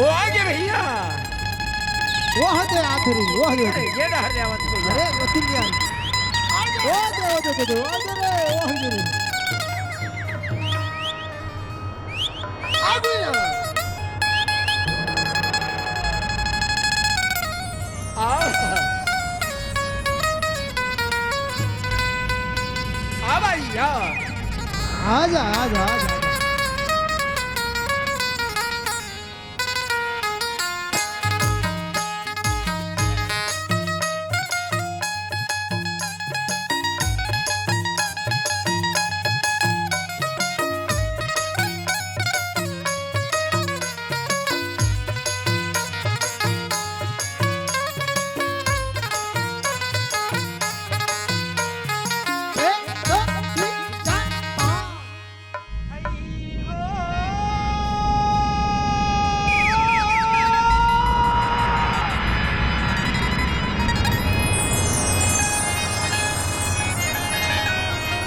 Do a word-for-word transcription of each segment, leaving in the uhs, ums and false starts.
ओ आगे भैया। वो दे आखिरी, वो दे। अरे, ये डहर ले आवत भैया। अरे, वो तीन यार। वो दे, वो दे, दे, दे, वो दे रे, वो दे रे। आगे ना। आओ। आ भाई, आ। आजा, आजा, आजा।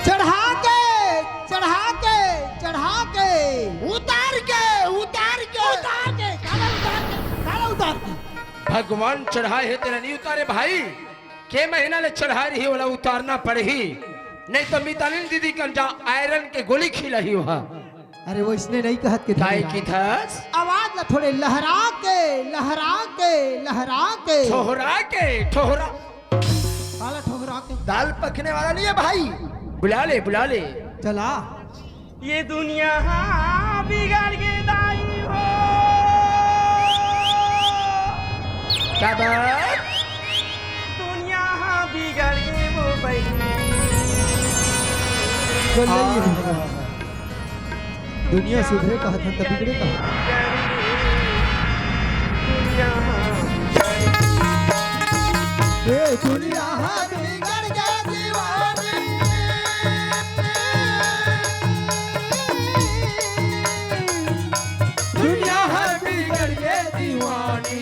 चढ़ा के, चढ़ा के, चढ़ा के। उतार के, उतार के। उतार के, काला उतार के, काला उतार के। भगवान चढ़ाए हे तेला नहीं उतारे भाई। के महीना ले चढ़ाए रही, ओला उतारना पड़ही, नहीं तो मितानिन दीदी कन जा आयरन के गोली खिलाही वहाँ। अरे वो इसने नहीं कहत के काय धनी की राम। थस? आवाज ला थोड़े लहरा के, लहरा के, लहरा के। ठोहरा के, ठोहरा। काला ठोहरा के। दाल पकने वाला नहीं है भाई, बुला ले, बुला ले। चला। ये दुनिया हाँ बिगड़ गे दाई हो। क्या बात? दुनिया हाँ बिगड़ गे वो बहिनी। चल रही है। दुनिया सुधरे कहत हन त बिगड़े कहत। ए दुनिया हा बिगड़ गे दीवानी। दुनिया हा बिगड़ गे दीवानी।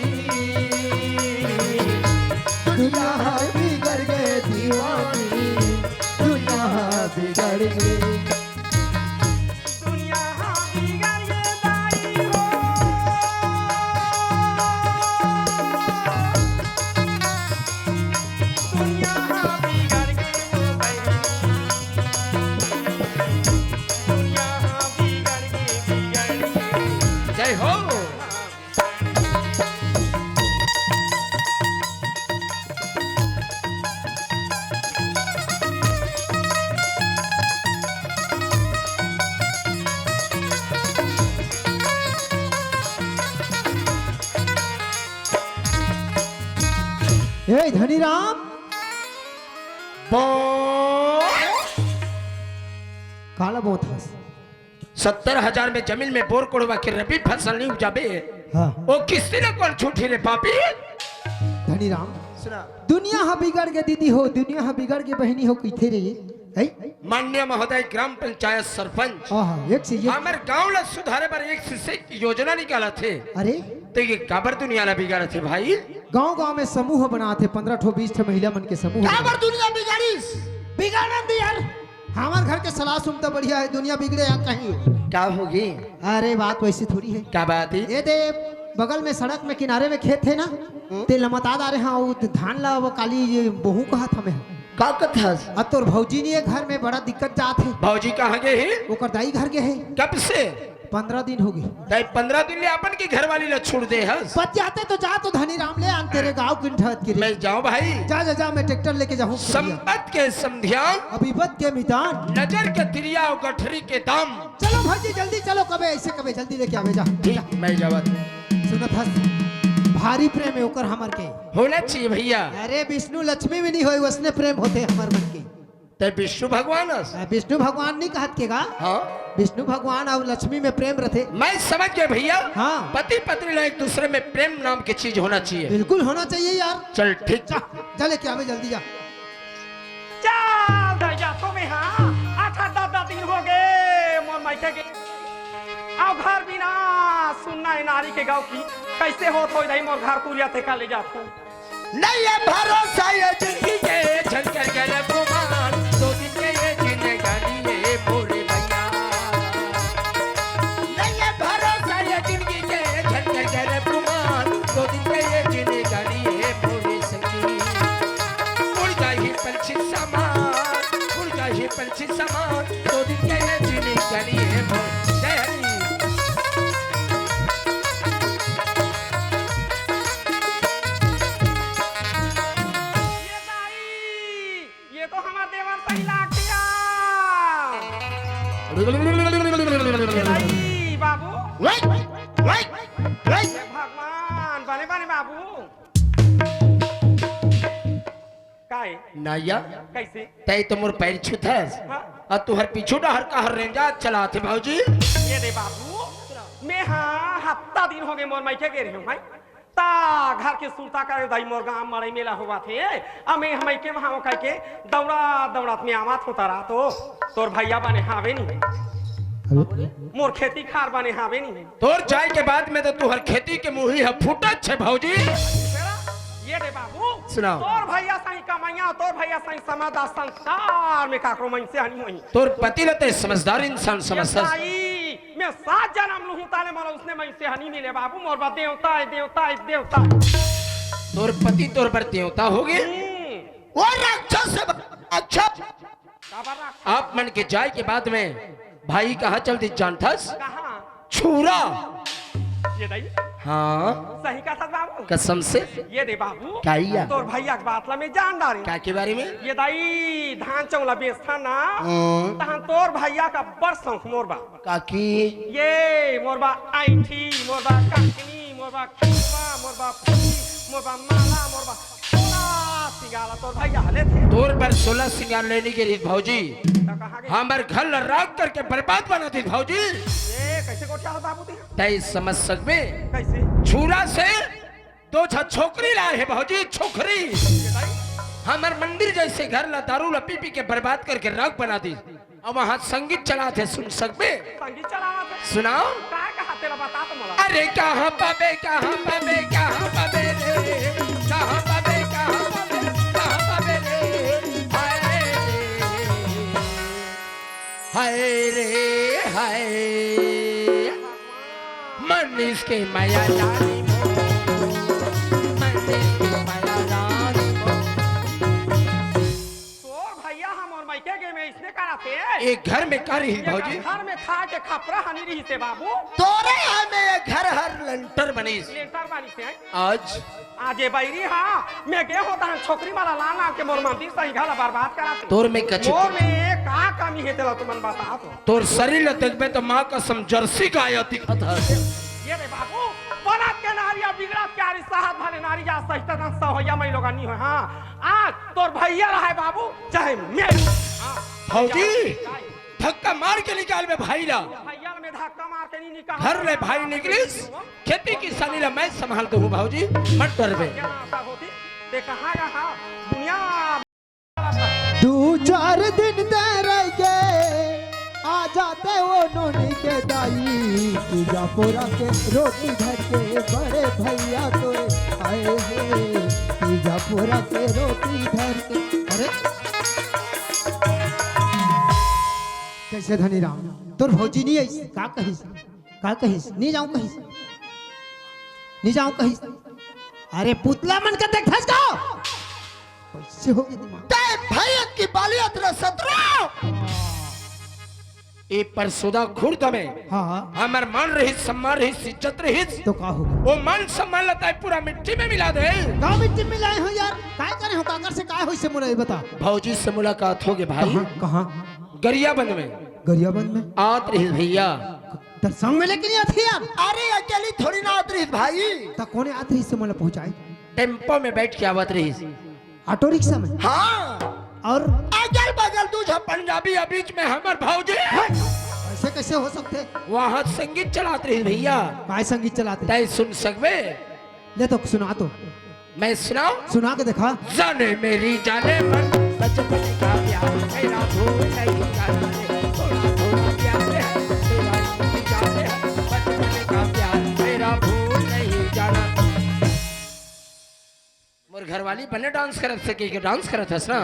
दुनिया हा बिगड़ गे दीवानी। दुनिया हा बिगड़ गे। दुनिया हा बिगड़ गे दाई हो। दुनिया हा बिगड़ गे वो बहिनी। दुनिया हा बिगड़ गे, बिगड़ गे। जय हो। ए धनीराम, बोल। काला बोलत हस? सत्तर हजार में जमीन में बोर कोड़वा के रबी फसल नहीं उपजाबे। हाँ। ओ किस्ती ले कोन छूटही रे पापी? धनीराम, सुना। दुनिया हा बिगड़ गे दीदी हो, दुनिया हा बिगड़ गे बहिनी हो, कहिथे रे। है? माननीय महोदय ग्राम पंचायत सरपंच, हाँ, हाँ, एक से एक। हमर गांव ला सुधारे बर एक से एक योजना निकालत हे। अरे? तो ये काबर दुनिया ला बिगाड़त हे भाई? गांव-गांव में समूह बनात हे, पन्द्रह ठो, बीस ठो महिला मन के समूह काबर बनात। दुनिया बिगाड़िस? बिगाड़न दे यार। हमर घर के सलाह सुनता बढ़िया हे, दुनिया बिगड़े या कहीं। का होगे? अरे बात वैसी थोड़ी हे। का बात हे? ये दे बगल में सड़क में किनारे में खेत हे ना, हम्म। ते लमता डारे हाँ, वो धान ला वो काली ये बहू कहत हमें। का कथस? अब तोर भौजी नहीं हे घर में, बड़ा दिक्कत जात हे। भौजी कहाँ गे हे? ओकर दाई घर गे हे। कब से? पन्द्रह दिन होगे। दाई पन्द्रह दिन ले अपन के घरवाली ला छोड़ दे हस। बच जाते तो जा तो धनीराम ले आन तेरे गांव की ठहत के रे। मैं जाऊं भाई? जा, जा, जा, मैं ट्रैक्टर लेके जाऊं। संपत के समधियान। अभिपत के मितान। नजर के तिरिया और गठरी के दाम। चलो भौजी, जल्दी चलो, कबे ऐसे कबे, जल्दी लेके आवे जा। ठीक, मैं जावत। सुनत हस, भारी प्रेम हे ओकर हमर के। होना चाहिए भैया। अरे विष्णु लक्ष्मी भी नहीं होय, वैसने प्रेम होथे हमर मन के। ते विष्णु भगवान हस? आ, विष्णु भगवान नहीं कहत के गा? हाँ। विष्णु भगवान और लक्ष्मी में प्रेम रथे। मैं समझ गया भैया। हाँ। पति पत्नी ला एक दूसरे में प्रेम नाम की चीज होना चाहिए। बिल्कुल होना चाहिए यार। चल ठीक। जा, जा लेके आवे जल्दी जा। चल दाई जाथों मैं, हाँ, आठ आठ दस दस दिन होगे मोर मायके गे। अउ घर बिना सुन्ना ए नारी के गाँव की, कइसे होत होही दाई मोर घर कुरिया ते का ले जाथों। नहीं है भरोसा ये जिंदगी के, झन कर गए गुमान, दो दिन के ये जिंदगानी ये मोरे भैया। नहीं है भरोसा ये जिंदगी के, झन कर गए बाबू। वै, वै, वै। हे भगवान, बने, बने बाबू। काहे? नैया। कैसे? तै तो मोर पैर छूथस। हाँ। अउ तुहर पीछू डहर काहर रेंजा चलाथे भौजी। ये दे बाबू, मैं हाँ हफ्ता दिन होगे मोर मइके गे रहेंव, हैं? ता घर के सुरता करे दाई, मोर गांव मड़ई मेला होवत हे, अ मैं हमई के वहां कहिके दौड़ा दौड़त में आवत हों ता रात ओ, तोर भैया बने हावे नहीं, हेलो। मोर खेती खार बने हावे नहीं। तोर जाय के बाद में तो तुहर खेती के मुही ह फूटत छे भौजी। ये दे बाबू, सुनाओ। तोर भैया सही कमइया, तोर भैया सही समझदार, संस्कार में काकरो मइनसे हनी होही। तोर पति ल तै समझदार इंसान समझथस। मैं सात जनम लूहूं ताले मोला उसने मइनसे ह नी मिले बाबू, मोर बर देवता हे, देवता हे, देवता। तोर पति तोर बर देवता होगे? हम्म। वो राक्षस हे, राक्षस। काबर राक्षस? आप मन के जाय के बाद में भाई कहाँ चल दिस जानथस? कहाँ? छुरा। ये दाई? हाँ। सही कथस बाबू? कसम से। ये दे बाबू। काइया? तोर भैया के बात ला मैं जान डारेंव। का के बारे में? ये दाई, धान चौला बेचथन ना, हाँ। तहन तोर भैया के बड़ सौंख मोर बर। काकी। ये मोर बर ऐंठी, मोर बर ककनी, मोर बर खिलवा, मोर बर फुली, मोर बर माला, मोर बर सोला सिंगार ला तोर भैया ह लेथे। तोर बर सोला सिंगार लेने गे रहिस भौजी। त कहाँ गे? हमर घर ला राख करके बर्बाद बना दिस भौजी। ए, कैसे गोठियाथस बाबू तैं? तैं समझ सकबे? कैसे? छुरा से दो झन छोकरी लाय हे भौजी, छोकरी। हमर मंदिर जइसे घर ला दारू ला पी पी के बर्बाद करके राख बना दिस। अउ वहाँ संगीत चलाथे, सुन सकबे? संगीत चलावत हे? सुनाओ। का कहा तेला बता तो मोला। अरे कहाँ पाबे, कहाँ पाबे, कहाँ पाबे रे? कहाँ पाबे, कहाँ पाबे, कहाँ पाबे रे? हाय रे, हाय रे, हाय। मनीष के माया जानी मो, मनीष के माया जानी मो। तोर भैया ह मोर मइके गे में इसने करा थे। एक घर में का रही ये भौजी? घर में खा के खपरा हनी रही से बाबू। तोरे ह में ये घर हर लेंटर बनिस। लेंटर बनिस हे। आज आज ये बैरी हा, मैं गे हों तहन छोकरी मन ला लान लान के मोर मंदिर सही घर ला बर्बाद करा थे। तोर में कछु मोर में का कमी हे तेला तुमन बता तो। तोर शरीर ल देखबे त माँ कसम जर्सी गाय दिखत हस। ये रे बाबू, बनत के नारी अउ बिगड़त के आरी, सहत भले नारी जा सहिता तन सहोइया मई लोगन नी होय। हाँ, आज तोर भैया रहय बाबू, चाहे मैं। हाँ, भौजी, धक्का मार के निकालबे भाई ला। भैया ल मैं धक्का मार के नहीं निकाल। घर ले भाई निकलिस, खेती किसानी ला मैं संभाल दूँ भौजी, मत डरबे। क्या आशा होती? ते कहाँ रहा? दुनिया दू चार दिन ते रहिके आ जाते ओ नोनी के दाई, पीजा पोरा के रोटी धर के बड़े भैया तोरे आए हे, पीजा पोरा के रोटी धर के। अरे कैसे धनी राम, तोर भौजी नहीं आइस, का कहिस, का कहिस, नहीं जाऊं कहिस, नहीं जाऊं कहिस। अरे पुतला मन के देखथस का? कैसे हो गया दिमाग? ते भैया की बालियत रे शत्रु। ए परसोदा खुर्द में हाँ, हाँ। हमर मान रहिस, सम्मान रहिस, इज्जत रहिस। तो का हो गया? वो मान सम्मान ला ते पूरा मिट्टी में मिला दे। का मिट्टी में मिलाए हो यार? काय करे हो? काकर से काय होइस मोला ये बता। भौजी से मुलाकात होगे भाई। कहाँ, कहाँ? गरियाबंद में। गरियाबंद में? आत रहिस भैया। त संग में लेके नहीं आत हे यार। अरे अकेली थोड़ी ना आत रहिस भाई। त कोने आत रहिस से मोला पहुँचाए? टेम्पो में बैठ के आवत रहिस। ऑटो रिक्शा में? हाँ। और? अगल बगल दू झन पंजाबी, अ बीच में हमर भौजी। ऐसे कैसे हो सकथे? वहाँ संगीत चलात रहिस भैया। काय संगीत चलात रहिस? ते सुन सकबे? ले तो सुना तो। मैं सुनाऊं? सुना के देखा। जाने मेरी जाने मन, बचपन का प्यार, मेरा भूल नहीं जाना रे। थोड़ा थोड़ा प्यार है, तेरा इंतजार है, बचपन का प्यार, मेरा भूल नहीं जाना। मोर घरवाली बने डांस करत सके के डांस करत हस ना।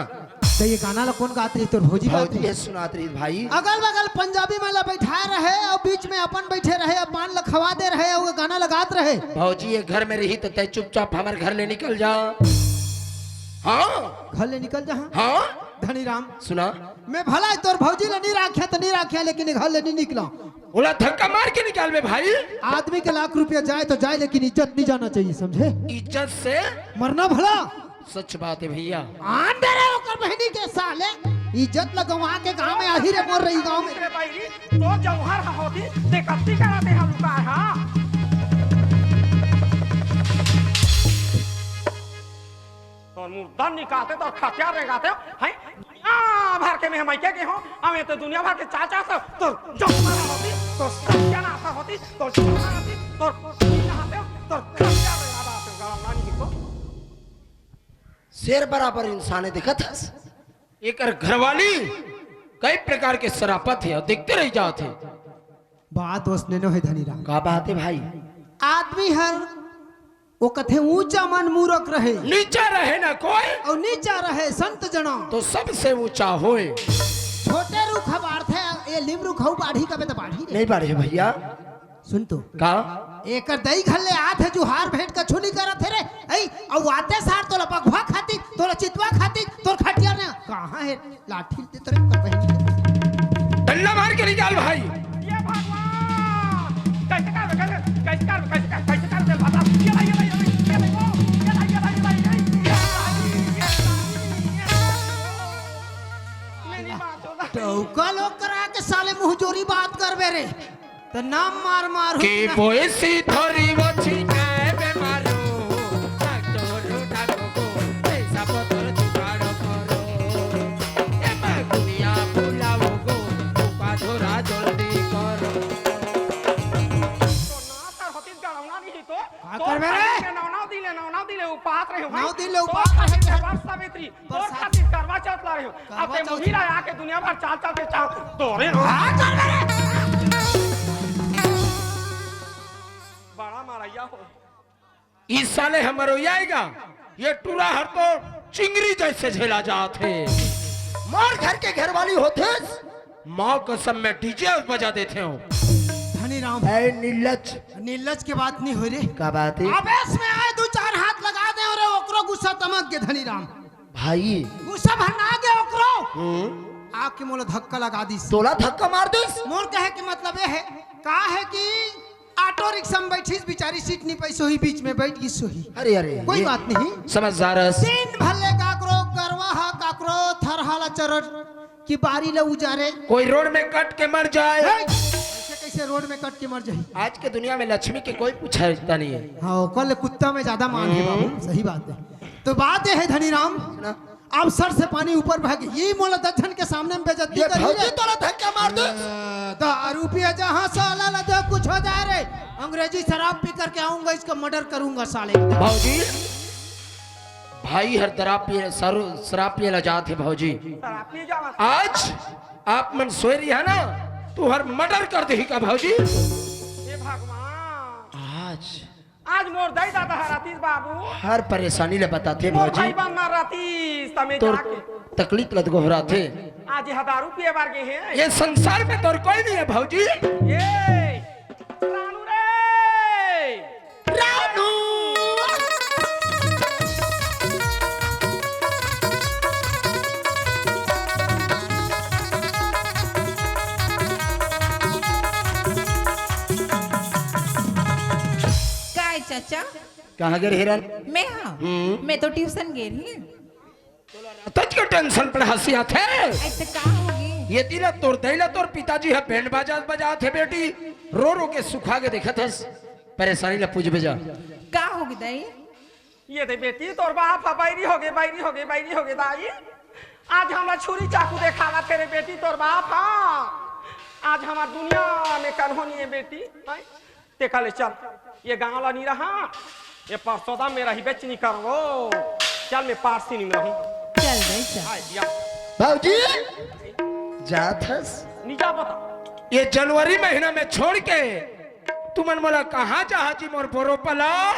त ये गाना ला कोन गात रहिस? तोर भौजी गात रहिस? भौजी हे सुनात रहिस भाई। अगल बगल पंजाबी मन ला बैठाए रहे अउ बीच में अपन बैठे रहे, अपन ला खवा दे रहे अउ गाना ला गात रहे। भौजी ये घर में रही त ते चुपचाप हमर घर ले निकल जा। हाँ। घर ले निकल जा, हाँ? हाँ। धनी राम। सुना। मैं भला तोर भौजी ला नहीं राख्या त नहीं राख्या, लेकिन ये घर ले नहीं निकला। ओला धक्का मार के निकालबे भाई। आदमी के लाख रुपया जाए तो जाए, लेकिन इज्जत नहीं जाना चाहिए, समझे? इज्जत से मरना भला। सच बात है भैया। आन दे रहे ओकर बहिनी के साले। इज्जत ल गंवा के गांव में आही रे मोर रही गांव में। तेरे बैरी, तो जौहर ह होती, ते कत्ती करा ते ह लुकाय हा। तोर मुर्दा निकालते, तोर खटिया रेंगाते, हैं? दुनिया भर के मैं मइके के हो, अबे तो दुनिया भर के चाचा से, तो जौहर ह होती, तो सत्यानाश ह होती, तो जौहर ह होती, तो दुनिया हते, तो खटिया रेंगाते, गांव नानी को। शेर बराबर इंसान हे, देखत हस? एकर घरवाली कई प्रकार के सरापत हे अउ देखते रह जात हे। बात ओसने नो हे धनीराम। का बात हे भाई? आदमी हर ओ कथे ऊंचा मन मूरख रहे। नीचा रहे ना कोई। अउ नीचा रहे संत जना। तो सबसे ऊंचा होय। छोटे रुख ह बाढ़थे, ए लीम रुख हऊ बाढ़ही कबे त बाढ़ही रे। नहीं बाढ़े भैया। सुन तो। का? एकर दई घर ले आत हे, जुहार भेंट कछु नहीं करत हे रे। अई, अउ आते सार तोला बघवा खाती, तोला चितवा खाती, तोर खटिया ने कहाँ हे लाठी दे तोरे कर बहिन। डंडा मार के निकाल भाई। ये भगवान, कैसे कर, कैसे, कैसे कर, कैसे कर, कैसे कर दे बता। ये ले, ये ले, ये ले, ये ले, वो, ये ले, ये ले, ये ले, ये ले, ये ले, ये ले। मेरी माँ चोदा। टौका लोग करा के साले मुंह जोरी बात करबे रे। त नाम मार मार के होई ना। बोएसी धरी बछि के बेमारो, डाक्टर डाको को, पैसा पतर जुगाड़ करो। ए माँ दुनिया बुलाओ गो, भूखा झोरा जल्दी करो। तो ना सर होती गड़ौना नहीं तो, का तो करबे रे? खाली के नौना दिले, नौना दिले उपास रहे हो भाई। नौ दिन ले तो उपास खाली रहे। के बाप सावित्री, तोर बरसात। खातिर करवा चौथ ला रहे हो। करवा अब ते चौथ। मुही ला आके दुनिया भर चाल चाल के चाव तोरे हो। हाँ, चल मेरे। बड़ा मारैया हो। इस साले हमर हो आएगा। ये टूरा हर तो चिंगरी जैसे झेला जात हे। मोर घर के घरवाली होथेस। माँ कसम मैं डीजे बजा देथे हो। धनी राम। ए निर्लज। निर्लज के बात नहीं हो रे। का बात हे? आवेश में आए दू चार हाथ लगा दे अउ ओकरो गुस्सा तमक गे धनी राम। भाई। गुस्सा भर ना गे ओकरो। हम्म। आके मोला धक्का लगा दिस। तोला धक्का मार दिस? मोर कहे के मतलब ये हे, का हे कि ऑटो रिक्शा में बैठिस बिचारी, सीट नहीं पाइस होही, बीच में बैठ गिस होही। अरे, अरे, कोई ये बात नहीं। समझदार हस। दिन भर ले काकरो गरवा हा, काकरो थरहा ला चरर कि बारी ला उजारे। कोई रोड में कट के मर जाए। हे, ऐसे कैसे रोड में कट के मर जाही? आज के दुनिया में लक्ष्मी के कोई पूछता नहीं है। हाँ, ओकर ले कुत्ता में ज्यादा मान हे बाबू, हम्म। सही बात हे। तो बात ये हे धनी राम, ना। अब सर से पानी ऊपर बह गया। ये मोला दस झन के सामने में बेइज्जती ये करी भौजी रे। तोला धक्का मार दे। अ, दारू पिए जहाँ साला ला दे कुछ हो जाए रे। अंग्रेजी शराब पी करके आऊंगा, इसका मर्डर करूंगा साले का। भौजी, भाई हर शराब पिए, सर-, शराब पिए ला जात हे भौजी। शराब पी जावा। आज आप मन सोए रही है ना, तू हर मर्डर कर देही का भौजी? हे भगवान। आज आज मोर दाई ददा हर आतिस बाबू। हर परेशानी ले बताथे मोर भौजी। भाई बन मार आतिस, तमे तोर जाके। तकलीफ लद गोहराथे। आज ये दारू पिए बार गे हे। ये संसार में तोर कोई नहीं है भौजी। ए, रानू रे। रानू। काय चाचा? कहाँ गे रहे रन? मैं हाँ, हम्म। मैं तो ट्यूशन गे रही। तज के टेंशन पर हंसी आथे। ऐसे का होगे? ये दिला तोर दैला तोर पिताजी ह बैंड बाजा बजात हे बेटी, रो रो के सुखा के देखत हस, परेशानी ला पूछबे जा। का होगे दाई? ये दे बेटी तोर बाप ह बैरी होगे, बैरी होगे, बैरी होगे दाई। आज हमला छुरी चाकू देखावत हे रे बेटी तोर बाप ह। आज हमर दुनिया में कन्हो नहीं है बेटी। हैं? तेकर ले चल, ये गांव ला नी रहा, ये परसोदा में रहिबेच नी करवो। चल, मैं पारसी नी रहूं। चल बे, चल। आय, या। भौजी, जात हस? नी जा बता। ये जनवरी महीना में छोड़ के तुमन मोला कहाँ जहाजी मोर बोरो पला?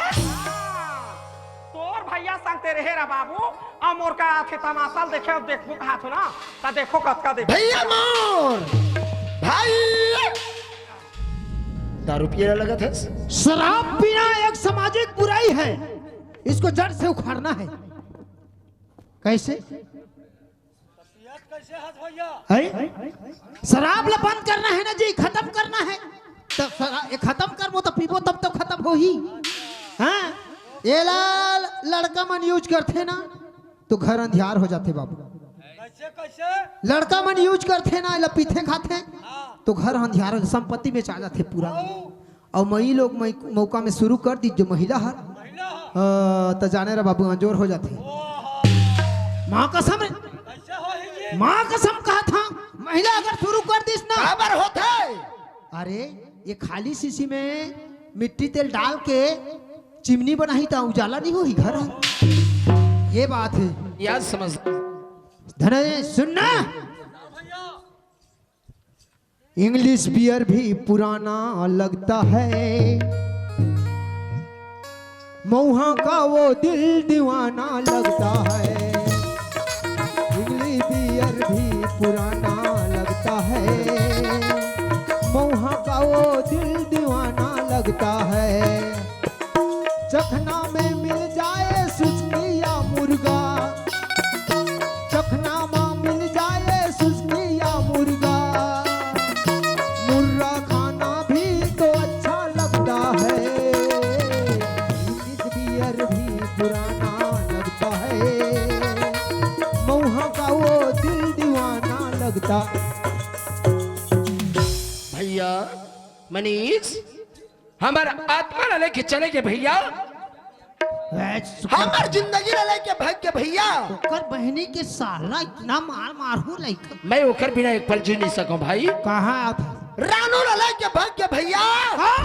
तोर भैया संग ते रहे रा बाबू, अउ मोर का आथे तमाशा ल देखे, अउ देखबो कहाथो ना, त देखो कतका देखो। भैया मोर, भाई। दारू पिए ला लगत हस? शराब पीना एक सामाजिक बुराई है, इसको जड़ से उखाड़ना है। कैसे? है? शराब ला बंद करना है ना जी, खत्म करना है। तो शरा-, ये खत्म करबो तो पीबो तब तो खत्म होही। हाँ? ये ला लड़का मन यूज करथे ना, तो घर अंधियार हो जाथे बाबू। लड़का मन यूज करथे ना, एला पीथे खाथे, हाँ। तो घर अंधियार, संपत्ति में चा जाथे पूरा। हाँ। अउ मई लोग मई मौका में शुरू कर दी जो महिला हर, महिला हर। अ, त जाने रे बाबू, अंजोर हो जाथे। ओहो। माँ कसम रे, कैसे होही जी? माँ कसम कहा था, महिला अगर शुरू कर दिस ना। काबर होथे? अरे, ये खाली शीशी में मिट्टी तेल डाल के चिमनी बनाही त उजाला नहीं होही घर। ये बात है। याद समझ। धनंजय, सुनना। इंग्लिश बियर भी पुराना लगता है, मऊहा का वो दिल दीवाना लगता है। इंग्लिश बियर भी पुराना लगता है, मऊहा का वो दिल दीवाना लगता है। चखना में मिल जाए सुस्की या मुर्गा, चखना में मिल जाए सुस्की या मुर्गा, मुर्रा खाना भी तो अच्छा लगता है। इंग्लिश बियर भी पुराना लगता है, मऊहा का वो दिल दीवाना लगता। भैया मनीष, हमर आत्मा ला लेके चले गे भैया, ए, सुकर। हमर जिंदगी ला लेके भाग गे भैया। ओकर बहिनी के साला इतना मार मारहूं लइका। मैं ओकर बिना एक पल जी नहीं सकूं भाई। कहाँ आत है? रानू ला लेके भाग गे भैया। हाँ?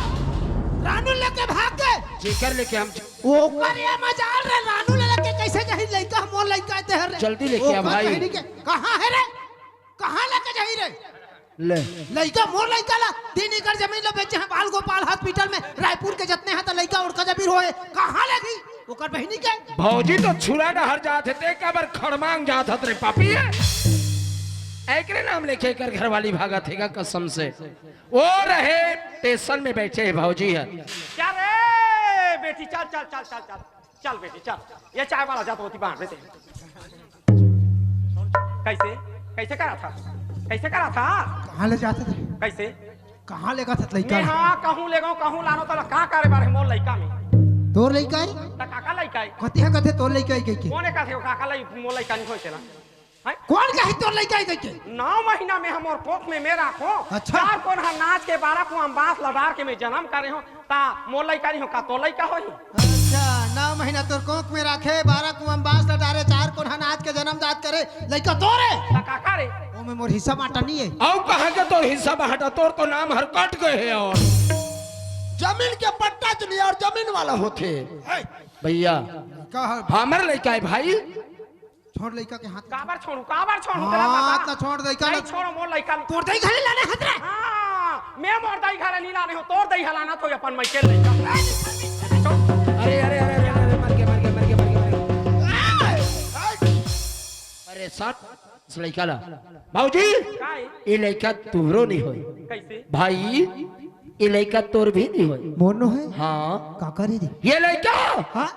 रानू लेके भाग गे? जेकर लेके हम ओकर ये मजाल रे, रानू ला लेके कैसे जाही लइका, मोर लइका ते हर रे। जल्दी लेके आ ओकर भाई। बहिनी के, कहाँ है रे? कहाँ लेके जाही रे? ले। लइका मोर लइका ला, तीन एकड़ जमीन ला बेचे हैं बाल गोपाल हॉस्पिटल में, रायपुर के जतने हैं त लइका ओड़का जमीन होए, कहाँ लेगी? ओकर बहिनी के? भौजी तो छुरा डहर जात हे, ते काबर खड़मांग जात हत रे पापी है? एकरे नाम लेके एकर घरवाली भागत हेगा कसम से। वो रहे स्टेशन में बैठे है भौजी है। क्या रे बेटी, चल, चल, चल, चल, चल। चल बेटी, चल। ये चाय वाला जात होती बाहर बेटे। कैसे? कैसे करा था? कैसे करा था? कहाँ ले जात हत रे? कैसे? कहाँ लेगत हत लइका? मैं हाँ, कहूँ ले गऊँ, कहूँ लानो तो का करे बारे मोर लइका में? तोर लइका है? त काका लइका है? कति है कथे तोर लइका है कह के? कोने का थे काका लई मोर लइका नहीं होय तेला? हैं? कौन कही तोर लइका है कह के? नौ महीना में हमर कोख में मैं राखों। अच्छा। चार कोन हर नाच के बारह कुआं बांस लडार के मैं जन्म करे हों, ता मोर लइका नहीं हो का तोर लइका होही? अच्छा, नौ महीना तोर कोख में राखे, बारह कुआं बांस लडारे, चार कोन हर नाच के जन्म जात करे, लइका तोर है? ता काका रे? ओमे मोर हिस्सा बांटा नहीं है। अउ कहाँ के तोर हिस्सा बांटा? तोर तो नाम हर कट गए है और जमीन के पट्टा च नहीं और जमीन वाला होथे। है। भैया, का है? हमर लइका है भाई। छोड़ लइका के हाथ। काबर छोड़ू, काबर छोड़ू, हाँ, तेला बता। त छोड़ दई का नहीं ले। छोड़ो मोर लइका। तोर दई घरे लाने हत रे। हाँ, मैं मोर दई घरे नहीं लाने हों, तोर दई हलाना तो अपन मइके लइका। अरे, अरे, अरे, अरे, अरे, मर गया, मर गया, मर गया, मर गया, मर गया। अरे, सट, इस लइका ला। भौजी, का है? ये लइका तुहरो नहीं होय। कैसे? भाई, ये लइका तोर भी नहीं होय। मोर नो है? हाँ। का करे रे? ये लइका? हाँ?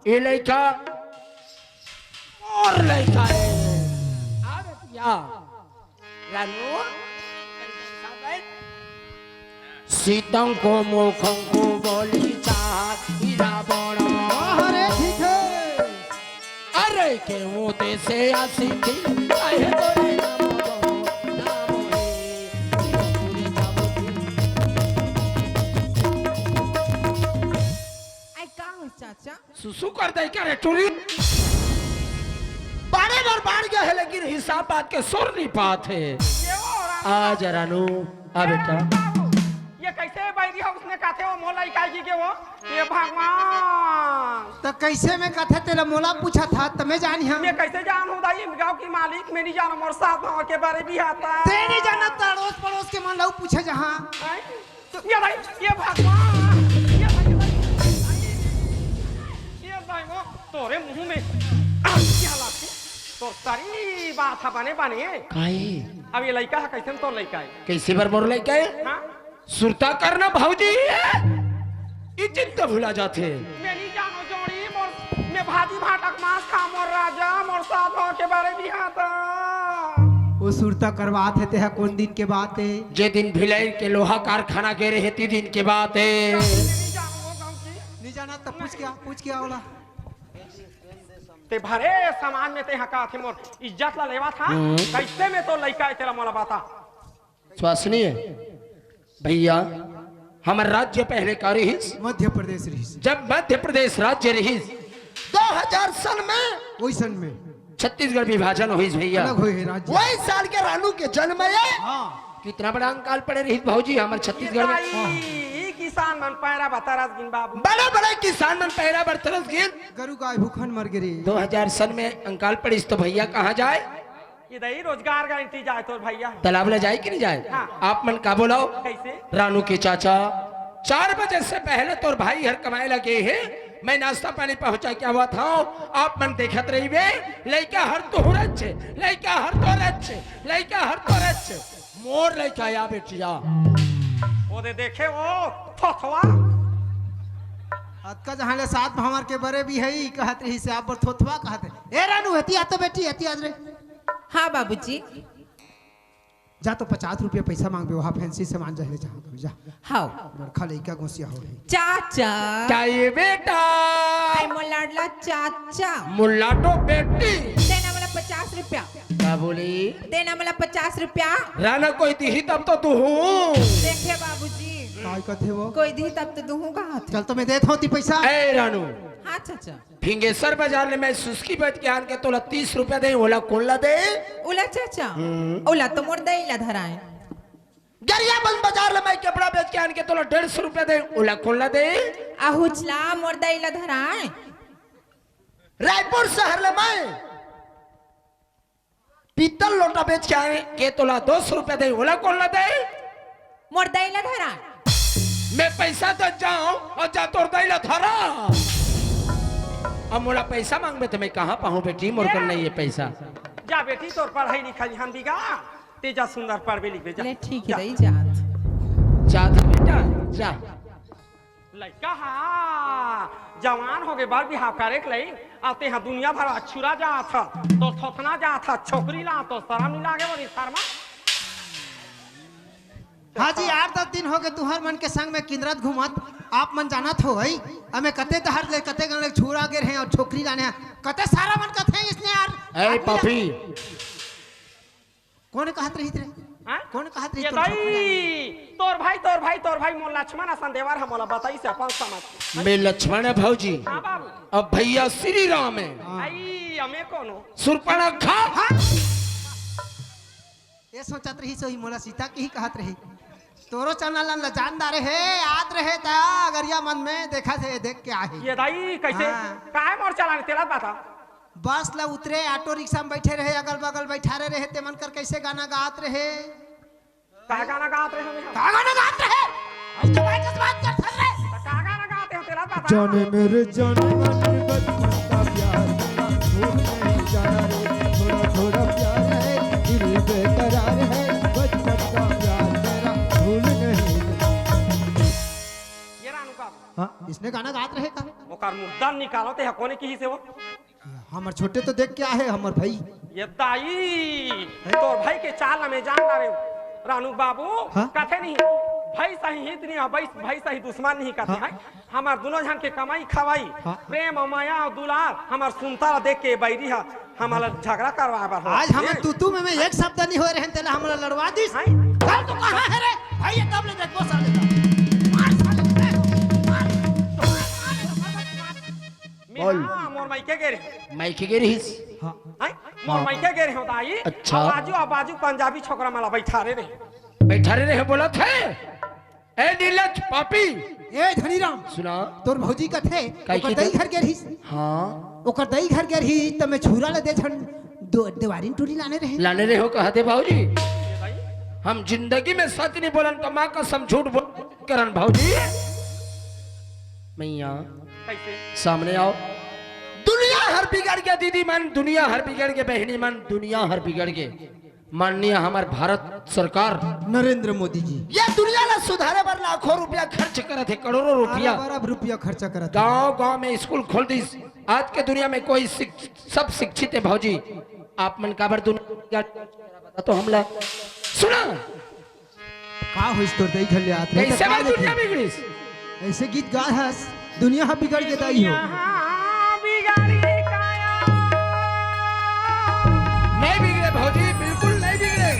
ये लइका मोर लइका है। आ बेटिया, रानू, सीतंको मोखंको बोली चाही रावण। हाँ, अरे ठीक है। अरे के वो देसे आशिकी, काहे बोली ना बोलो, ना बोले, पूरी बाबू। आई का हो चाचा? सुसु कर दे क्या रे टुरी? बाड़े बर बाढ़ गया है, लेकिन हिसाब बात के सुर नहीं पात है। ये वो राम आ जा रानू, आ बेटा। ये कैसे बैरी है, उसने कहा थे वो मोला इकाई की के वो? ये भगवान। त कैसे में कथे तेला मोला पूछा था, त मैं जानी हम। मैं कैसे जानहूं दाई, गांव की मालिक मैं नहीं जानों, मोर साथ भाव के बारे भी आता। ते नहीं जानत, अड़ोस पड़ोस के मन ला पूछे जहां। हैं? ये भाई, ये भगवान, ये भाई, ये भाई, ये भाई, वो तोरे मुंह में आग क्या लाथे? तोर सरी बात है बने बने। काहे? अब ये लइका है, कैसे में तोर लइका है? कैसे बर मोर लइका है? हाँ? सुरता करना भौजी है, ये चिंता भुला जाथे। मैं नहीं जानो जोड़ी, मोर, मैं भाजी भाटा के मांस खा, मोर राजा, मोर साथ भाव के बारे भी आता। वो सुरता करवात हे, तेहा कोन दिन के बात हे? जे दिन भिलाई के लोहा कारखाना गे रहे, ती दिन के बात हे। नहीं जानो वो गांव की। नहीं जाना तो पूछ क्या, पूछ क्या होला? ते भरे समाज में ते हा का थे मोर इज्जत ला लेवा था। हम्म। कैसे में तो लइका है तेरा मोला बता। विश्वसनीय भैया, हमर राज्य पहले का रिहिस? मध्य प्रदेश रिहिस। जब मध्य प्रदेश राज्य रिहिस, दो हजार सन में वही सन में छत्तीसगढ़ विभाजन होइस भैया। अलग होए हे राज्य। वही साल के रानू के जन्म हे। हाँ। कितना बड़ा अंकाल पड़े रिहिस भौजी हमर छत्तीसगढ़ में। ई किसान मन पैरा बर तरस गिन बाबू। बड़े बड़े किसान मन पैरा बर तरस गिन। गरु गाय भूखन मर गे रे। दो हजार सन में अंकाल पड़िस तो भैया कहाँ जाए? इधर ही रोजगार गारंटी जाए तोर भैया। तालाब ला जाए कि नहीं जाए? हाँ। आप मन का बोलाओ? कैसे? रानू के चाचा चार बजे से पहले तोर भाई हर कमाए ला गे हे, मैं नाश्ता पानी पहुंचा के आवत हूँ। आप मन देखत रहिबे, लइका हर तोर अच्छे, लइका हर तोर अच्छे, लइका हर तोर अच्छे। मोर लइका या बेटिया। ओ दे देखे ओ थोथवा। अतका जहाँ ले सात भंवर के बरे भी है, कहत रहिस आप बर थोथवा कहत रहे। ए रानू, एती आ तो बेटी, एती आ रे। हाँ बाबूजी। जा तो पचास रुपया पैसा मांगबे, वहाँ फैंसी सामान जा ले, जा, जा। हाँ। बड़का लइका गोसिया हो हे। चाचा। का ये बेटा? ए मोर लाडला चाचा। मोर लाडो बेटी। देना मोला पचास रुपया। का बोली? देना मोला पचास रुपया। राना कोई दिही तब तो दूहूँ। देखे बाबूजी। काय कथे वो? कोई दिही तब तो दूहूँ कहा थे। चल तो मैं देत हूँ ती पैसा। ए रानू। हाँ चाचा। फिंगेश्वर बाजार ले मैं सुस्की बेच के आन के तोला तीस रुपया दे, ओला कोन ला दे? ओला चाचा, हम्म। ओला तो मोर दई ला धराए। गरियाबंद बाजार ले मैं कपड़ा बेच के आन के तोला डेढ़ सौ रुपया दे, ओला कोन ला दे? अहुचला मोर दई ला धराए। रायपुर शहर ले मैं पीतल लोटा बेच के आए के तोला दो सौ रुपया दे, ओला कोन ला दे? मोर दई ला धरा। मैं पैसा दे जाऊं और जा तोर दई ला धरा। अब मोला पैसा मांगबे तो मैं कहाँ पाहूँ बेटी, मोर कर नहीं है पैसा। जा बेटी, तोर पढ़ाई लिखाई हम बिगा, ते जा सुंदर पढ़बे लिखबे जा। ले ठीक है, जा। दई जात। जा तो बेटा, जा। लइका हा जवान होगे, बर बिहाव करे के लई, अउ तेहा दुनिया भर अछुरा जात ह, तो थोथना जात ह, छोकरी ला तो शरम नहीं लागे, बोली शर्मा। हाँ जी, आठ दस दिन होगे तुहर मन के संग में किंदरत घूमत, आप मन जानत हो हई, अमे कते डहर ले कते गन ले छुरा गे रहे अउ छोकरी लाने ह, कते सारा मन कथे इसने यार। ए पापी, कोन कहत रहिस रे? हाँ? कोन कहत रहिस ये तोर दाई, छोकरा? तोर भाई, तोर भाई, तोर भाई, मोर लक्ष्मण असन देवर ह, मोला बताइस अपन समझ। मैं लक्ष्मण है भौजी। हाँ बाबू। अब भैया श्री राम है। हाँ। आई, अमे कोनो? सुर्पणखा। हाँ? ये सोचत रहिस, सोई मोला सीता के ही कहत रहिस। तोरो चैनल ला जान डारे हे, आत रहे ता गरियाबंद में देखा थे, देख के आहे। ये दाई, कैसे? हाँ। काहे मोर चैनल तेला बता? बस ला उतरे, ऑटो रिक्शा में बैठे रहे, अगल बगल बैठारे रहे, ते मन कर कैसे गाना गात रहे? का गाना गात रहे हमें हम? का गाना गात रहे? आज तो भाई कस बात करत हस रे। तो का गाना गाते हो तेला बता। जाने मेरे जाने मन, बचपन का प्यार, भूल नहीं जाना रे, थोड़ा थोड़ा प्यार है, दिल बेकरार है, बचपन का प्यार मेरा भूल नहीं। ये रानू का? हाँ, इसने गाना गात रहे का? ओकर मुद्दा निकालो ते ह, कोने किहिसे वो? हमर छोटे तो देख के आहे, हमर भाई। ये दाई, तोर भाई के चाल में जान डारे रानू बाबू। हाँ? कथे नहीं, भाई सही हित नहीं, भाई, भाई सही दुश्मन नहीं कथे हाँ? है। हमर दुनो झन के कमाई खवाई, हाँ? प्रेम, मया अउ दुलार, हमर सुनता ला देख के बैरी ह, हमला झगड़ा करवाए बर हो। आज हमर तू तू में, में एक शब्द नहीं होए रहे, तेला हमला लड़वा दिस। हाँ? चल तू कहाँ है रे? भाई, ये कब ले देखबो साले का? मार साले का, मार, मार, मार, मार, मार। बोल। हाँ, मोर मायके गे रहे। मायके गे रहिस? हाँ। हैं? मोर हाँ। मायके गे रहे हो दाई। अच्छा। अउ बाजू, अउ बाजू पंजाबी छोकरा मला बैठारे रहे। बैठारे रहे बोलत हे? ए नीलज पापी। ए धनीराम। सुना। तोर भौजी कथे, काई ओकर की दई तो? घर गे रहिस। हाँ। ओकर दई घर गे रहिस, त मैं छुरा ल दे झन दो, देवारी टूरी लाने रहे। लाने रहे हो कहा थे भौजी? हम जिंदगी में सच नहीं बोलन, तो माँ कसम झूठ बोल करन भौजी। मैया। कैसे? सामने आओ। दुनिया हर बिगड़ गया दीदी मन, दुनिया हर बिगड़ गया बहनी मन, दुनिया हर बिगड़ गया। माननीय हमर भारत सरकार नरेंद्र मोदी जी ये दुनिया ला सुधारे बर लाखों रुपया खर्च करत हे, करोड़ों रुपया। अरब अरब रुपया खर्चा करत हे। गांव गांव में स्कूल खोल दिस। आज के दुनिया में कोई शिक-, सब शिक्षित है भौजी। आप मन काबर दुनिया तो हमला सुना। का होइस तोर दई घर ले आत रहे, कैसे त का बा लेथे? दुनिया बिगड़िस? ऐसे गीत गाय हस, दुनिया ह बिगड़ के दाई हो। दुनिया बिगड़ी काया। भौजी बिल्कुल नहीं बिगड़े।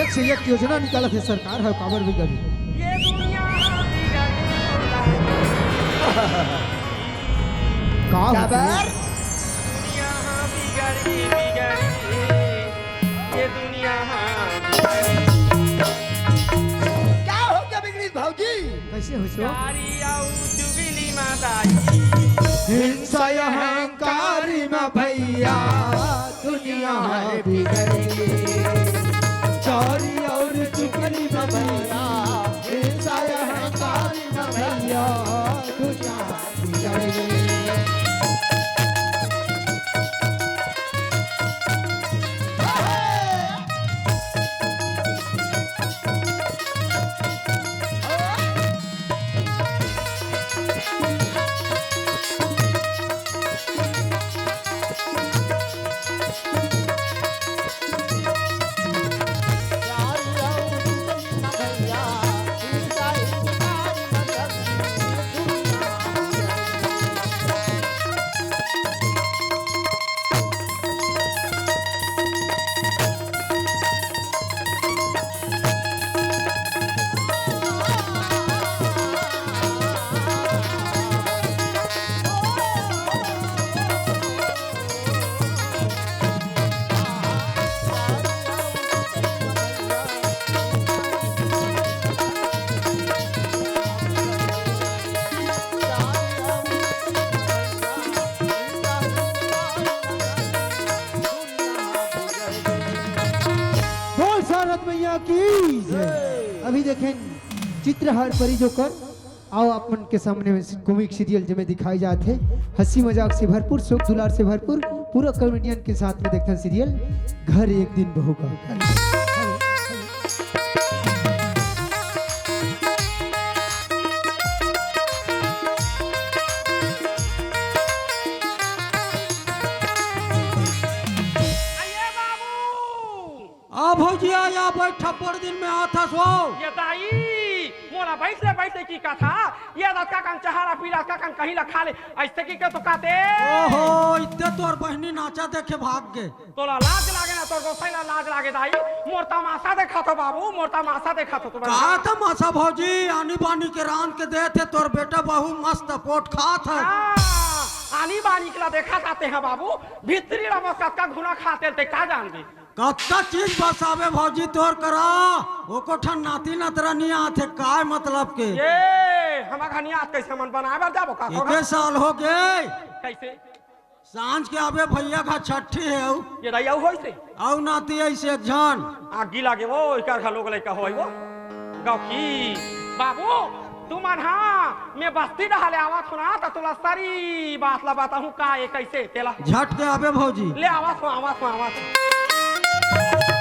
एक से एक योजना निकालत हे सरकार ह, काबर बिगड़ी? ये दुनिया बिगड़ी। का होथे? काबर? दुनिया बिगड़ी, बिगड़ी। ये दुनिया बिगड़ी। का हो गया बिगड़ी भौजी? कैसे हो सो? कारी आऊ चुगली मा दाई। हिंसा अहंकारी मा भैया, दुनिया बिगड़ी। चोरी और चुगली मा भैया, हिंसा अहंकारी मा भैया, दुनिया बिगड़ी। बोल सारद मैया की जय। अभी देखें चित्रहार परी जोकर। आओ आप मन के सामने में कॉमिक सीरियल जेमे दिखाए जात हे हंसी मजाक से भरपूर, शोक दुलार से भरपूर, पूरा कॉमेडियन के साथ में देखथन सीरियल घर एक दिन बहू का। अये बाबू! आ भौजी, आ, आ बैठ, थप्पड़ दिन में आथस हो। ये दाई, मोला बैठ ले, बैठ ले की कथा। ये रतका कन चहारा पीला का कन कहीं ला खा ले, ऐसे की के तो कहते। ओहो, इतने तोर बहनी नाचा देखे भाग गे। तोला लाज लागे ना, तोर गोसाई ला लाज लागे दाई। मोर तमाशा देखा तो बाबू, मोर तमाशा देखा तो तू का बना। तमाशा भौजी, आनी बानी के रांध के देथे, तोर बेटा बहू मस्त पोट खात हे। हाँ, आनी बानी के ला देखा जाते हैं बाबू, भीतरी ला बस कतका घुना खाते ते का जान दे। कतका चीज बसावे भौजी तोर करा, एको ठन नाती नतरा नी आथे, काय मतलब के? ये, हमर घर नी आत, कैसे मन बनाए बर जाबो का? एके साल हो गे। कैसे? सांझ के आबे भैया घर छठी हे अउ। ये दाई अउ होइसे? अउ नाती ऐसे एक झन। आगी लागे वो, इकर घर लोग लइका होई वो। गौकी, बाबू, तुमन हा, मैं बस्ती डहा ले आवत हो ना, त तुला सारी बात ला बताहूँ का ए कैसे तेला। झट के आबे भौजी। ले आवत हो, आवत हो, आवत हो।